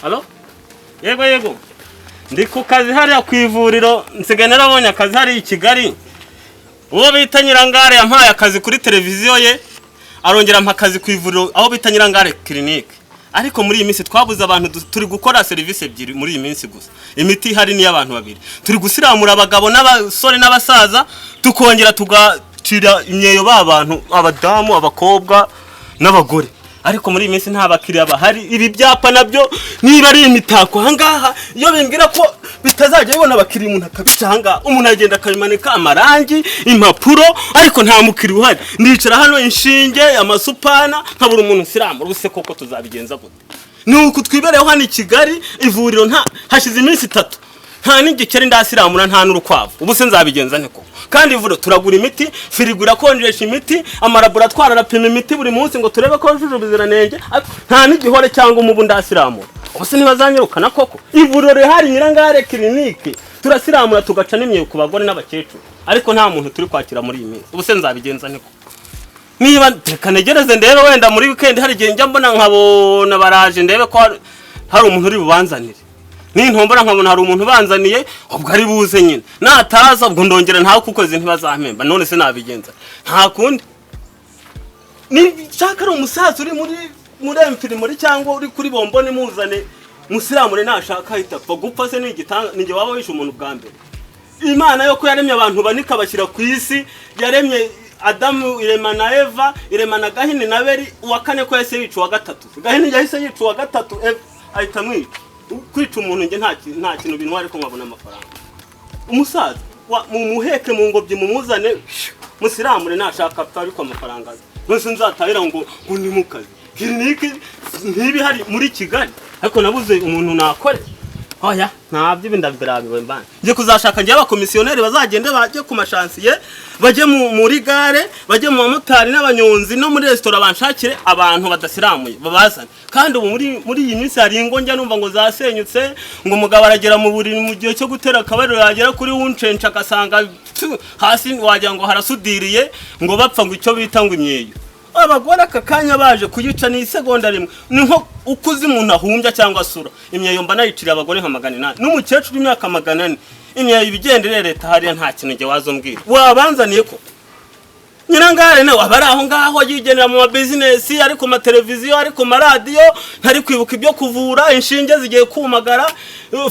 Halo? Yego yego. Ndi ku kazi hariya ku ivuriro, nsigaye narabonye akazi hariya i Kigali. Uwo bita Nyirangare yampaye akazi kuri televiziyo ye, arongera ampa akazi ku ivuriro aho bita Nyirangare clinique. Ariko muri iyi minsi twabuze abantu, turi gukora serivisi ebyiri muri iyi minsi gusa. Imiti ihari ni iy'abantu babiri. Turi gusiramura abagabo n'abasore n'abasaza, tukongera tugacira imyeyo ba bantu, abadamu, abakobwa n'abagore. Ariko muri iyi minsi nta bakiriya bahari. Ibi byapa nabyo niba ari imitako ahangaha, iyo bimbwira ko bitazajya bibona abakiriya, umuntu akabica ahangaha, umuntu agenda akabimanika amarangi, impapuro, ariko nta mukiriya uhari. Ndicara hano, inshinge, amasupana, nkabura umuntu usiramura. Ubuse koko tuzabigenza gute? Ni uku twibereyeho hano i Kigali. Ivuriro nta hashize iminsi 3 nta n'igikeri ndasiramura, nta n'urukwavu. Ubu se nzabigenza nte koko? Kandi ivuriro turagura imiti, firigo irakonjesha imiti, amalaboratwari arapima imiti buri munsi ngo turebe ko yujuje ubuziranenge, ariko nta n'igihore cyangwa umubu ndasiramura. Ubu se ntibazanyirukana koko? Ivuriro rihari, Nyirangare clinique, turasiramura, tugaca n'imyeyo ku bagore n'abakecuru, ariko nta muntu turi kwakira muri iyi minsi. Ubu se nzabigenza nte koko? Niba reka ntegereze ndebe, wenda muri weekend hari igihe njya mbona nkabona baraje, ndebe ko hari umuntu uri bubanzanire. Nintombora nkabona hari umuntu ubanzaniye, ubwo ari buze nyine. Nataza, ubwo ndongera ntawe, kuko izi ntibazampemba. None se nabigenza? Nta kundi, nishaka ari umusaza uri muri infirmerie cyangwa uri kuri bomboni, muzane musiramure. Nashaka ahita apfa. Gupfa se ni igitanga? Ni njye waba wishe umuntu bwa mbere? Imana yo ko yaremye abantu bane ikabashyira ku isi, yaremye Adamu, irema na Eva, irema na Gahini na Beri, uwa kane ko yahise yica uwa gatatu? Gahini yahise yica uwa gatatu, Eva ahita amwica. Kwica umuntu njye nta kintu bintwara, ariko nkabona amafaranga. Umusaza mumuheke mu ngobyi, mumuzane musiramure. Nashaka apfa, ariko amafaranga aze. None nzatahira ngo ni mu kazi, clinique ntibihari muri Kigali, ariko nabuze umuntu nakore. Oya, ntabyo, ibi ndabirabiwe mbana. Ngiye kuzashaka njye abakomisiyoneri, bazagende bajye ku mashansiye, bajye muri gare, bajye mu bamotari n'abanyonzi no muri resitora, banshakire abantu badasiramuye babazane. Kandi ubu muri iyi minsi hari ingo njya numva ngo zasenyutse, ngo umugabo aragera mu buriri mu gihe cyo gutera akabariro, yagera kuri wuncenca agasanga hasi wagira ngo harasudiriye, ngo bapfa ngo icyo bita ngo imyeyo. Abagore aka kanya baje kuyica ni isegonda rimwe, ni nko uko uzi umuntu ahumbya cyangwa asura. Imyeyo mba nayiciriye abagore nka 800 n'umukecuru w'imyaka 400. Imyeyo ibigendere leta hariya, nta kintu njye waza umbwira. Wabanzaniye ko Nyirangare nawe aba ari aho ngaho yigenera mu mabizinesi, ari ku mateleviziyo, ari ku maradiyo, ntari kwibuka ibyo kuvura. Inshinge zigiye kumagara,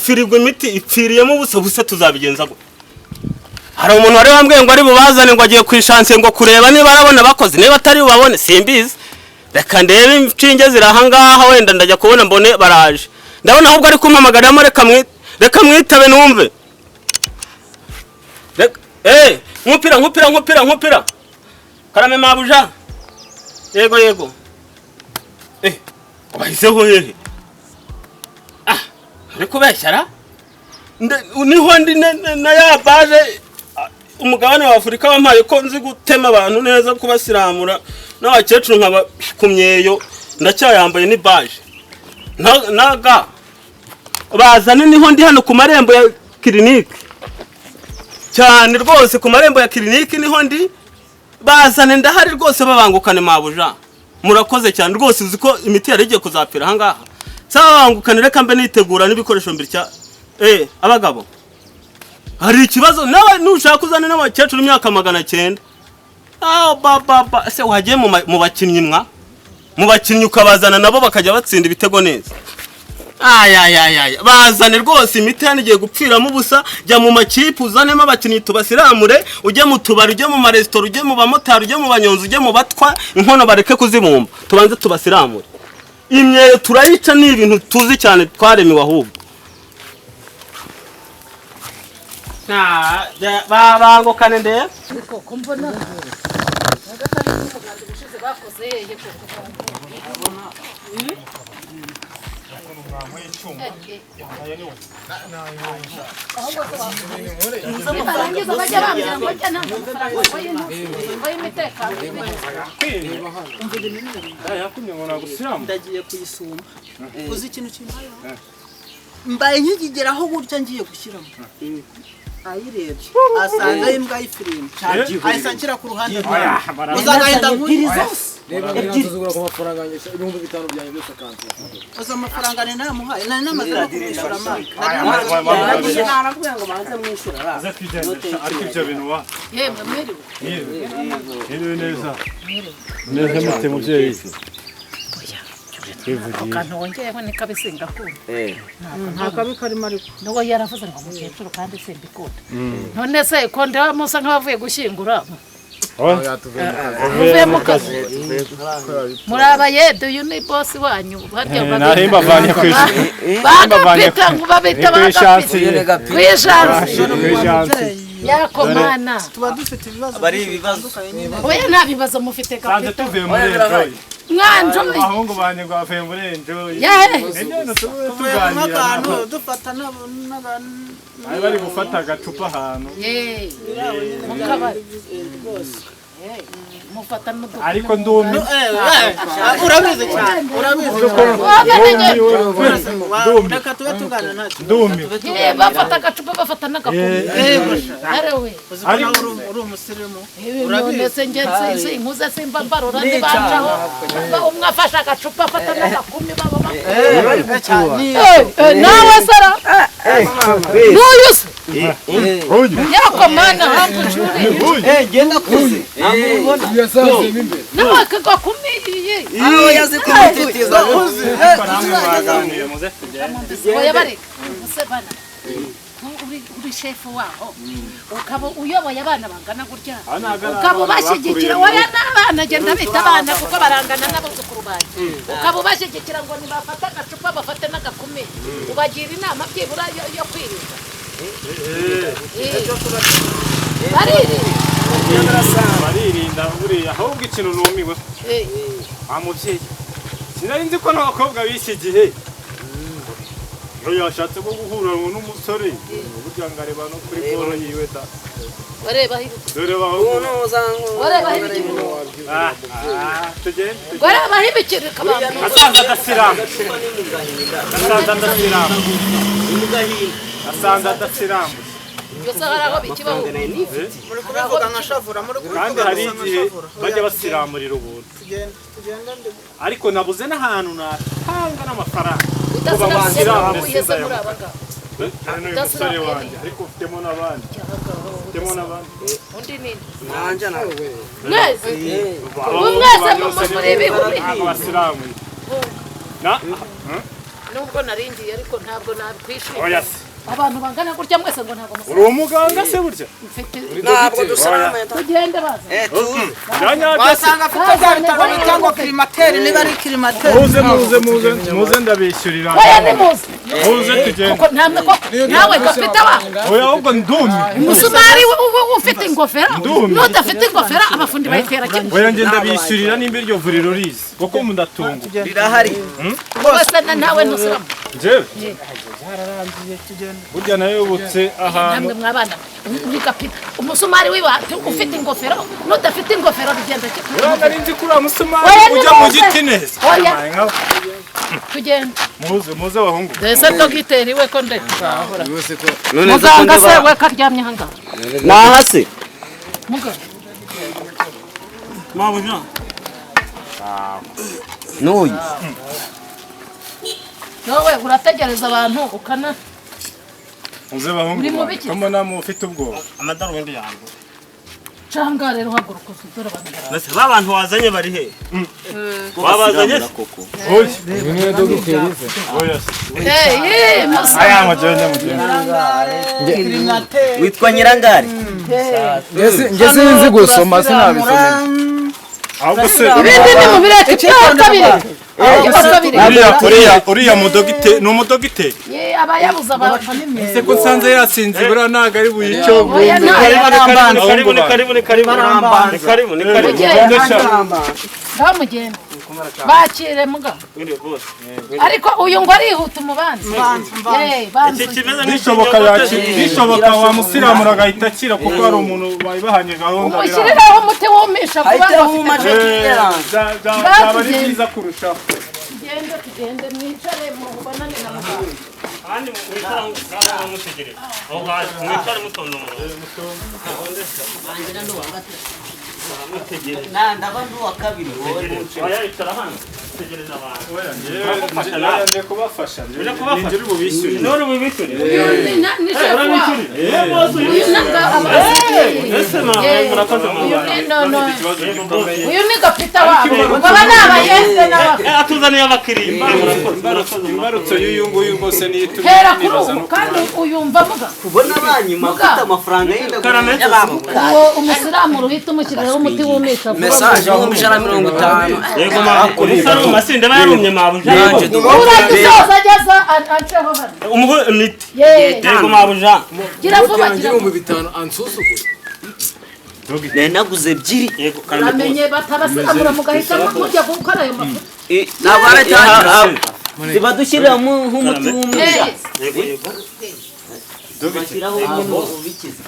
firigo imiti ipfiriyemo ubusa busa. Tuzabigenza gute? Hari umuntu wari wambwiye ngo ari bubazane, ngo agiye ku ishansiye ngo kureba niba arabona abakozi, niba atari bubabone simbizi. Reka ndebe, inshinge ziri aha ngaha, wenda ndajya kubona mbone baraje. Ndabona ahubwo ari kumpamagaramo, reka mwitabe numve. Reka nkupira, nkupira, nkupira, nkupira. Karame mabuja. Yego yego. Wahiseho hehe? Ah, uri kubeshyara? Niho ndi na ya baje umugabane wa Afurika wampaye ko nzi gutema abantu neza, kubasiramura n'abakecuru nkaba ku myeyo, ndacyayambaye ni baje naga bazane. Niho ndi hano ku marembo ya clinique cyane rwose, ku marembo ya clinique niho ndi. Bazane, ndahari rwose, babangukane mabuja. Murakoze cyane rwose. Uzi ko imiti yari igiye kuzapfira ahangaha? Saba babangukane, reka mbe nitegura n'ibikoresho mbere cya abagabo. Hari ikibazo nawe? Nushaka uzane n'abakecuru imyaka 900. Ah, ba ba ba, ese wagiye mu bakinnyi, mwa mu bakinnyi, ukabazana nabo bakajya batsinda ibitego neza? Ayayayaya, bazane rwose, imiti hano igiye gupfiramo ubusa. Jya mu makipe uzanemo abakinnyi tubasiramure, ujye mu tubari, ujye mu maresitora, ujye mu bamotari, ujye mu banyonzi, ujye mu batwa inkono bareke kuzibumba, tubanze tubasiramure. Imyeyo turayica, ni ibintu tuzi cyane, twaremewe ahubwo. Babangukane ndebe. Koko mbona nyagasani, n'umuganda ubushize bakoze hehe koko? Nibarangiza bajya bambwira ngo njya nta mafaranga ngo y'imitekano. Ndagiye kuyisumba. Uzi ikintu kimbayeho? Mbaye nkigigeraho gutya, ngiye gushyiramo, ayirebye asanga imbwa y'ifirimbi, ahise anshyira ku ruhande rwawe. Uzagahita nkuri zose. Reba nzuzugura ku mafaranga yanjye 5000 byanjye byose akanzu. Uza amafaranga ni namuhaye nari namaze no kumwishyura mani. Narakubwira ngo banze mwishyura ra. Ariko ibyo bintu wa. Yemwe mwiriwe. Mwiriwe neza. Neza mute muvyeyi. Ako kantu wongeyeho ni kabi singakunda. Nta kabi karimo ariko. Nuwo yaravuze ngo mukecuru kandi simbikunda. None se ko ndeba musa nk'abavuye gushyingura. Muvuye mu kazi. Muri abayede uyu ni bosi wanyu. Nahimba avanye ku ishuri. Bagapita ngo babita bagapita. Kwishansi. Yakomana. Tuba dufite ibibazo. Bari ibibazo. Oya nta bibazo mufite Sanze gapita. tuvuye muri enjoy. Mwanjoy. Abahungu banjye ngo bavuye muri enjoy. Yeee. Tuvuye kunywa akantu dufata n'abantu. Bari bari gufata agacupa ahantu. Yeee. Mu kabari. Mufata n'uducupa. Ariko ndumi. Urabizi cyane. Urabizi. Reka tube tugana nta kibazo. Ndumi. Bafata agacupa bafata n'agakombe. Arewe. Uzi ko nawe uri umusirimu. None se njye nkuze simba mbarura ntibancaho. Umwe afashe agacupa afata n'agakumi baba nawe sara. N'uyu se. Yakomana hambu curi. Genda kuze. Ntabwo Nawe akagakumi iye. aho yazi kumutitiza. Oya bareka. Musebana. Uri shefu waho ukaba uyoboye abana bangana gutya ukaba ubashyigikira oya n'abana genda bita abana kuko barangana n'abuzukuru banjye ukaba ubashyigikira ngo nibafate agacupa bafate n'agakumi ubagira inama byibura yo kwirinda baririnda baririnda buriya ahubwo ikintu numiwe wa mubyeyi sinari nzi ko n'abakobwa b'iki gihe iyo yashatse ko guhura n'umusore burya ngo areba no kuri boro yiwe da dore asanze adasiramu asanze adasiramu kandi hari igihe bajya basiramurira ubuntu ariko nabuze n'ahantu natanga n'amafaranga umusore wanjye ariko ufitemo n'abandi undi nini mwese mwese muri ibihumbi nubwo naringiye ariko ntabwo nakwishimira abantu bangana gutya mwese ngo ntabwo uri umuganga se burya ntabwo dusarama tugende baza wasanga afite bya bitaro bita ngo kirimateri niba ari kirimateri muze muze muze muze ndabishyurira oya ni muze muze tugende kuko ntamwe ko nawe gafite wa oya ahubwo ndumye umusumari ufite ingofero n'udafite ingofero abafundi bayitera kimwe oya njye ndabishyurira nimba iryo vuriro rizi kuko mundatunga rirahari rwose nawe ntusiramo njyewe burya nayobotse ahantu namwe mwabana uri umusumari w'ibati ufite ingofero n'udafite ingofero bigenda kimwe uriya nari nzi ko uriya musumari ujya mu giti neza oya tugenda muze muze abahungu ese dogiteri we ko nde muganga se we karyamye aha ngaha naha se muganga mabuja n'uyu wowe urategereza abantu ukana muze bahungu ko namwe ufite ubwoba amadarubindi yanjye canga rero haguruka dore abantu base babantu wazanye bari he wabazanye koko oya oya eh musa aya mugende mugende witwa Nyirangare nge sinzi gusoma sinabisomye ahubwo se ibindi ni mu bireke kabiri uriya mudogiteri ni umudogiteri aba yabuze abantu ese ko nsanze yasinze buriya ntabwo ari buyice karibu ni karibu ni karibu ni karibu ni karibu bamugenda bakire muga ariko uyu ngo arihuta umubanzi bishoboka wamusiramura agahita akira kuko hari umuntu bayibahanye gahunda umushyirireho umuti wumisha vuba byaba ari byiza kurushaho tugende tugende mwicare mubonane na muganga kandi mwicare aho mutegereje aho hasi mwicare mutonze umurongo Na ndaba ndi uwa kabiri wowe ntuce. Oya, icara hano, tegereza abantu. Oya, Turagufasha njyewe nawe. nje kubafasha. Uje kubafasha? Ninjye uri bubishyurire. None ubibishyurire? Uyu ni shefu wabo. Urabishyurire? Bose Uyu uyishyure. ni Ese mama, murakoze Uyu mama. ni no no. Ikibazo gikomeye. Uyu ni gapita wabo. Ubwo aba ni abayende n'aba. Atuzaniye abakiriya. Murakoze, murakoze. Imbarutso y'uyu nguyu rwose niyo itumye Hera kuri nibaza ubu no kandi uyumva muga. Kubona banyuma afite amafaranga yenda Karame. Uwo umusilamu ruhita umushyiriraho umuti wumisha vuba. Message 150,000. Yego mama, umusaruro masinde bayarumye mabuja. Nanjye Urajya usoza ageza anceho hano. Umuhe imiti. Ye. Yego mabuja. Gira vuba, yanjye gira vuba. 5000 ansuzugura. Nari naguze ebyiri. Yego karame. Uramenye batabasiramura mugahita mujya gukora ayo mafuti. Ntabwo aratangira. Zibadushyiramo nk'umuti w'umwisha. Yego yego. Bashyiraho nyine ubikiza.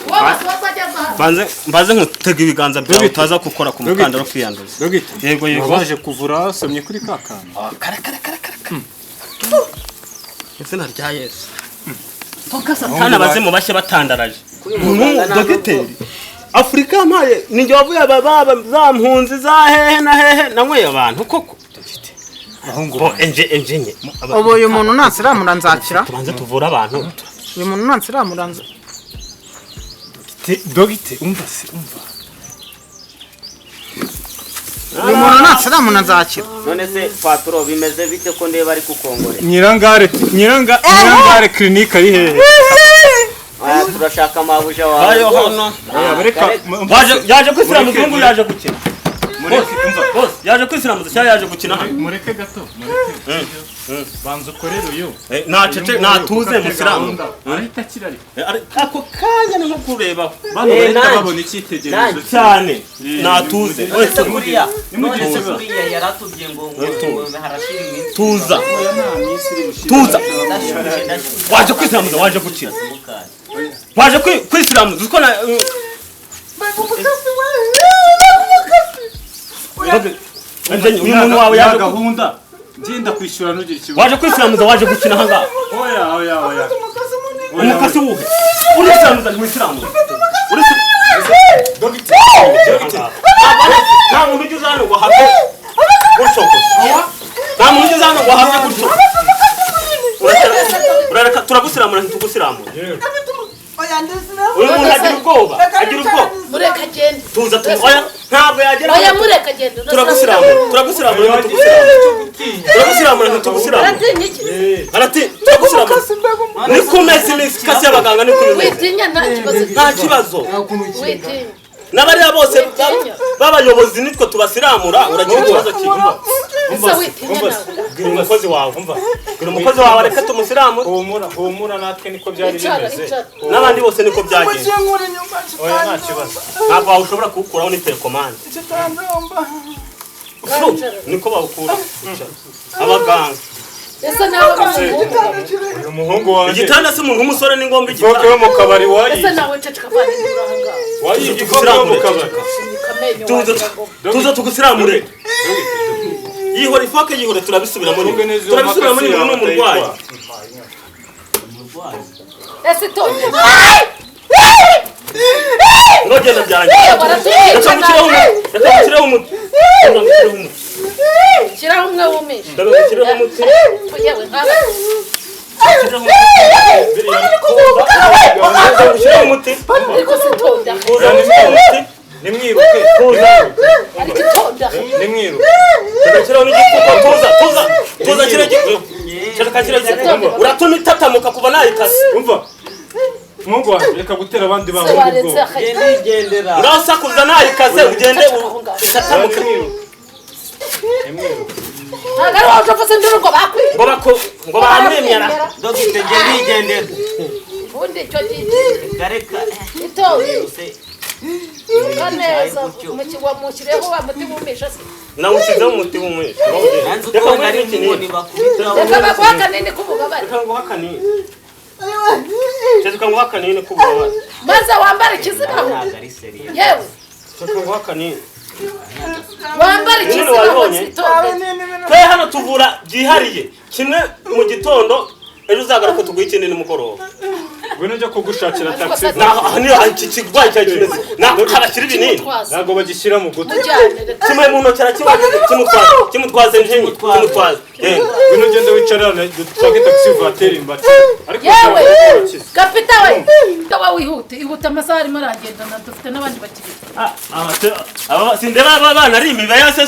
Uwo basoza ageza hano. Banze mbaze nkutega ibiganza byawe utaza gukora ku mukandara wo kwiyanduza. Dogita, Yego yego. waje kuvura wasomye kuri ka kantu. Izina rya Yesu. Focus on Hano abazimu bashya batandaraje. Umuntu dogiteri. Afurika yampaye ninjye wavuye aba baba za mpunzi za hehe na hehe nanyweye abantu koko. Bo enje enjenye. Ubu uyu muntu nansiramura nzakira. Tubanze tuvure abantu. Uyu muntu nansiramura nza. Dogite, umva se, umva. Uyu muntu nansiramura nzakira. None se patro bimeze bite ko ndeba ari kukongorera? Nyirangare, Nyirangare clinique ari hehe? Aya turashaka mabuja wawe. Ayo hano. Oya, bareka. Waje yaje kwisiramuza uyu nguyu yaje gukina. Mureke, umva. Bose yaje kwisiramuza cyangwa yaje gukina hano. Mureke gato, mureke. Banza ukorere uyu. Nacece natuze musiramu. Arahita akira ariko. Ako kanya ni nko kurebaho. Bano bahita nanjye. babona icyitegererezo Cyane natuze. None kuriya. None Tuza. kuriya yaratubwiye ngo ngo harashira iminsi. Tuza. Tuza. Waje kwisiramuza waje gukina. Waje kwisiramuza uko na uyu muntu wawe yaje gahunda. Ngenda kwishyura nugira ikibazo. Waje kwisiramuza waje gukina ahangaha. Oya oya oya. Umukasi wuhe? Urisiramuza ntiwisiramuza. Dogite. Nta muntu ujya uza hano ngo ahave gutyo gusa. Nta muntu ujya uza hano ngo ahave gutyo. Urareka turagusiramura ntitugusiramura. Uyu muntu agira ubwoba, agira ubwoba. Mureka agende. Tuza tuza. Oya, ntabwo yagera. Oya mureka agende. Turagusiramura, turagusiramura ntitugusiramura. Turagusiramura ntitugusiramura. Aratinya iki? Arati turagusiramura. Ni ku mezi iminsi ikasi y'abaganga ni ku mezi. Witinya nta kibazo. Nta kibazo. Witinya. N'abariya bose b'abayobozi nitwe tubasiramura uragira ikibazo cy'umva. Ese witinya nawe. Bwira umukozi wawe, umva. Bwira umukozi wawe reka tumusiramure. Humura, humura natwe niko byari bimeze. N'abandi bose niko byagenze. Oya nta kibazo. Ntabwo wawe ushobora kuwukuraho ni telekomande. Niko bawukura. Abaganga. Ese nawe Uyu muhungu wanjye. Igitanda se umuntu w'umusore ni ngombwa Ifoke igitanda. yo mu kabari wayiye. Ese nawe ceceka vana induru aha ngaha. Wayiye ifoke yo mu kabari. Tuza tugusiramure. Yihora ifoke yihora turabisubiramo nyuma. Turabisubiramo nyuma ni umurwayi. Ese itonde. Nogenda byarangiye. Reka ngushyireho umuti. Reka ngushyireho umuti. Reka ngushyireho umuti. Shyiraho umwe wumisha. Reka ngushyireho umuti. Yewe nkaba. Ngushyireho umuti. Ariko se itonda. Tuza ngushyireho umuti. Nimwiruke. Tuza. Ariko itonda. Nimwiruke. Reka nshyiraho n'igipfuko. Tuza tuza. Tuza kiriya gipfuko. Reka kiriya gipfuko. Uratuma itatamuka kuva nayikase. Umva. Mungu wanjye reka gutera abandi Se bahungu waretse ubwoba. akajya. Urasakuza nayikase ugende itatamuke. Nimwiruke. Ntabwo ari wowe uvuze induru ngo bakwiye. Ngo bako ngo bamwemera. Dogite nge nigendera. Ubundi icyo gihe Gareka. itonde. Neza wamushyireho wa muti wumisha se. Nawushyizeho umuti w'umwisha. Nanze uko nari nk'inkoni bakubita. Reka baguhe akanini k'ububabare. Reka nguhe akanini. Reka nguhe akanini k'ububabare. Maze wambare ikizibaho. Yewe. Reka nguhe akanini. Wambare ikizibaho zitonde. Twe hano tuvura byihariye. Kimwe mu gitondo ejo uzagaruka tuguhe ikindi nimugoroba. Ngwino njya kugushakira Ariko taxi. se- Naho niyo iki kirwayi cyari kimeze ntabwo karashyira ibinini. Kimutwaza. Ntabwo bagishyira mu gutwi. Mujyane reka. Kimwe mu ntoki arakinywa, kimutwaza, kimutwaze njenye, kimutwaze. Genda. Ngwino ugende wicare hano dushake taxi voiture mbati. Ariko Yewe ntabwo kapita we, we wihute, ihute, amasaha arimo aragendana, dufite n'abandi bakiriya. Ah, sindeba aba bana ari imibaya se,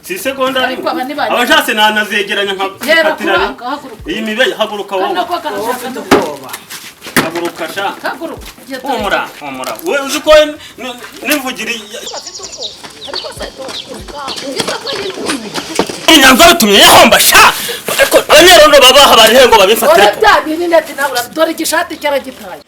si isegonda. Ariko aba ni bane. Abashatse nanazegeranya Yera nkatirana. kuranga, haguruka. Iyi mibeya, haguruka Kano wowe. ko karashaka no Ubwoba. Haguruka sha. Haguruka. Humura, humura we, uzi ko nimvugira Ariko se ugeze ko inyanza bitumye yahomba sha, ariko abanyerondo babaha barihe ngo babifatire? Ora bya binini ati nawe dore igishati cyaragitaye.